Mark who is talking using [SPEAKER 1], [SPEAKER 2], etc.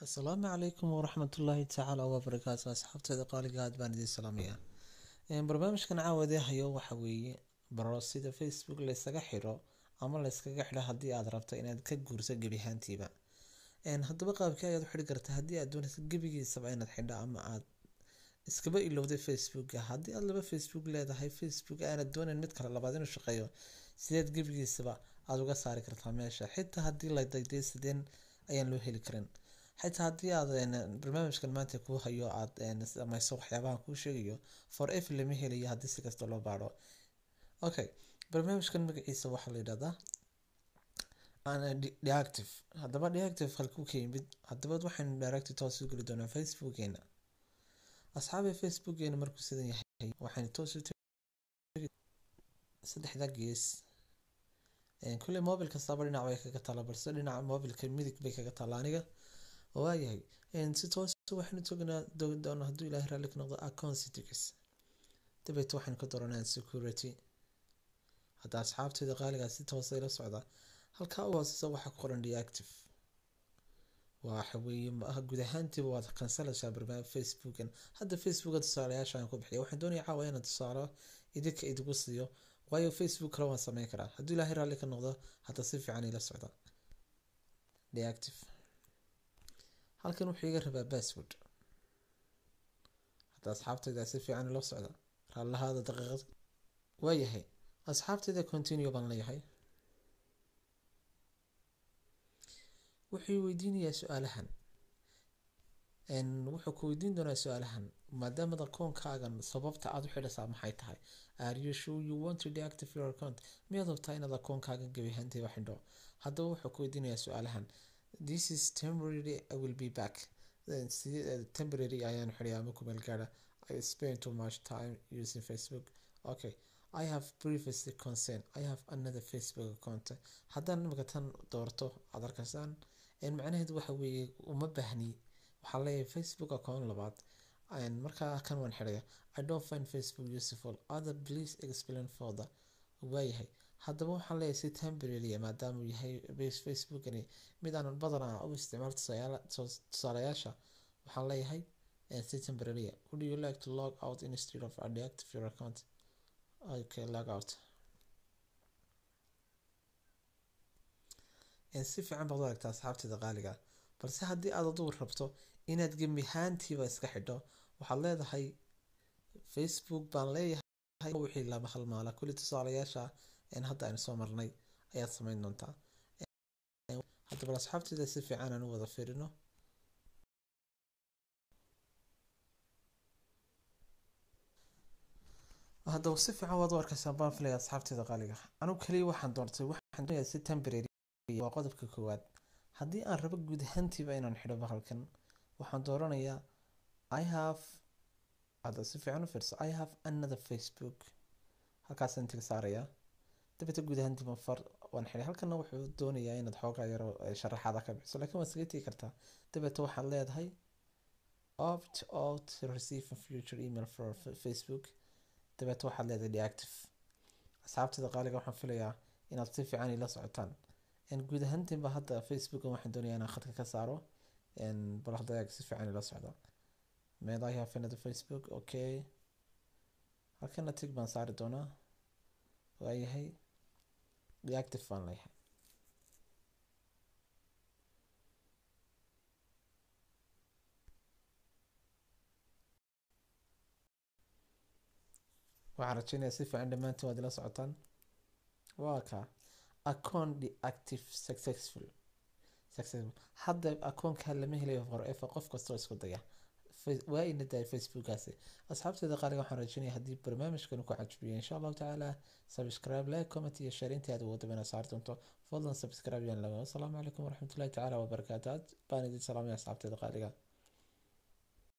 [SPEAKER 1] Asalaamu calaykum waraxmatullaahi tacaala wabarakaatu. Asxaabteeda qaaliga, aad baan idin salaamayaa. Barnaamijkan caawade hayo waxa weeye baro sida Facebook laysaga xiro ama layskaga xidho haddii aad rabto inaad ka guurso gebi ahaantiiba. Haddaba qaabkee ayaad u xidhi kartaa haddii aad doonayso gebigiisaba inaad xidho ama aad iskaba ilowday Facebooka? Haddii aad laba Facebook leedahay, Facebook aanad doonayn mid kale labaad inuu shaqeeyo, sideed gebigiisaba aada uga saari kartaa meesha? Xitaa haddii la dayday, sideen ayaan loo heli karin? Xitaa haddii aad barnaamijkan maanta kuu hayo aad samayso waxyaabahan kuu sheegayo, forever lama helayo haddii si kasta loo baadho. Okay, barnaamijkan magaciisa waxaa la yidhahdaa deactive. Haddaba deactive halkuu ka yimid? Haddaba waxaynu direct toos u geli doonaa Facebookeena. Asxaabi, Facebookeena markuu sidan yahay, waxaynu toos u tegi saddexda gees. Kulley mobile kastaba dhinac bay kaga taala, balse dhinaca mobilka midig bay kaga taala aniga. Waayahay, si toos waxaynu tognaa doonaa, hadduu Ilaahay raalli ka noqdo, account settings. Dabeet waxaynu ka dooranaa security. Hadda asxaabteyda qaaligaa, si toosa ila socda. Halkaa u hooseysa waxaa ku qoran deactive. Waxa weeye guud ahaantiiba waad kansalaysaa barnaamij Facebookan. Hadda Facebooka tusaalayaasha aan ku bixiya, waxaan doonaya caawa inaan tusaalo idinka idigu siiyo, waayo Facebook kale waan sameyn karaa hadduu Ilaahay raalli ka noqdo. Hadda si fiican ila socda. Deactive halkan wuxuu iga rabaa password. Hadda asxaabtayda si fiican ila socda, raallahaada daqiiqad. Waayahay asxaabtayda, continue baan leeyahay. Wuxuu weydiinayaa su-aalahan. Wuxuu ku weydiin doonaa su-aalahan: maadaamad akoonkaagan sababta aad u xidhaysaa maxay tahay? Are you sure you want to deactive your account? Miyaad hubtaa inaad akoonkaaga gebi ahaantiiba xidho? Haddaba wuxuu ku weydiinayaa su-aalahan: this is temporary, I will be back. Si temporary ayaan xidhay ama ku meel gaara. I spend too much time using Facebook. Okay, I have privacy concern. I have another Facebook account. Haddaan imika tan doorto, aad arkaysaan, macnaheedu waxa weeye uma baahni, waxaan leeyahay Facebook account labaad, markaa kan waan xidhaya. I don't find Facebook useful. Other, please explain further. Waayahay, haddaba waxaan leeyahay si temporary, maadaama uu yahay Facebookani mid aanan badanaa u isticmaal tusaalayaasha, waxaan leeyahay si temporary. Would you like to log out instead of deactive your account? Okay, log out. Si fiican baad u aragtaa asxaabteeda qaaliga. Balse haddii aad adugu rabto inaad gebi ahaantiiba iska xidho, waxaad leedahay Facebook baan leeyahay wixii lama halmaala. Kulli tusaalayaasha hadda aynu soo marnay ayaad samayn doontaa. Haddaba asxaabteeda, si fiican aan u wada fiirino. Haddaba si fiican waad u arkaysaan baan filaya asxaabteeda qaaliga. Anigu kaliya waxaan doortay, waxaan doonayaa si temporary. Waa qodobka koowaad. Haddii aan rabo guud ahaantiiba inaan xidho bahalkan, waxaan dooranayaa I have. Hadda si fiican u fiirso. I have another Facebook, halkaasaan tick saarayaa. Dabeeta guud ahaantiiba far waan xidhay. Halkana wuxuu doonayaa inaad xoogaa yaro sharaxaada ka bixiso, laakiin waad iskaga tegi kartaa. Dabeeta waxaad leedahay opt out to receive a future email for Facebook. Dabeeta waxaad leedahay deactive. Asxaabtada qaaliga, waxaan filayaa inaad si fiican ila socotaan. Guud ahaantiinba hadda Facebookan waxaan doonayaa inaan khadka ka saaro. Bal hadda eeg, si fiican ila socda. May I have another Facebook? Okay, halkana tick baan saari doonaa. Waayahay, deactive baan leeyahay. Waxaan rajeynayaa si fiican dhammaantiin waad ila socotaan. Waa kaa account deactive successful. Hadda akoonka lama helayo forever. Qof kastoo isku daya waa ina daay Facebookaasi. Asxaabteeda qaaliga, waxaan rajeynaya haddii barnaamijkan ku cajibiyo, insha Allahu tacaala subscribe, like, comment iyo share intii aad ugu inaad saari doonto. Fadlan subscribe yaan laga. Asalaamu calaykum waraxmatullahi tacaala wabarakaatu. Aad baan idin salaamaya asxaabteeda qaaliga.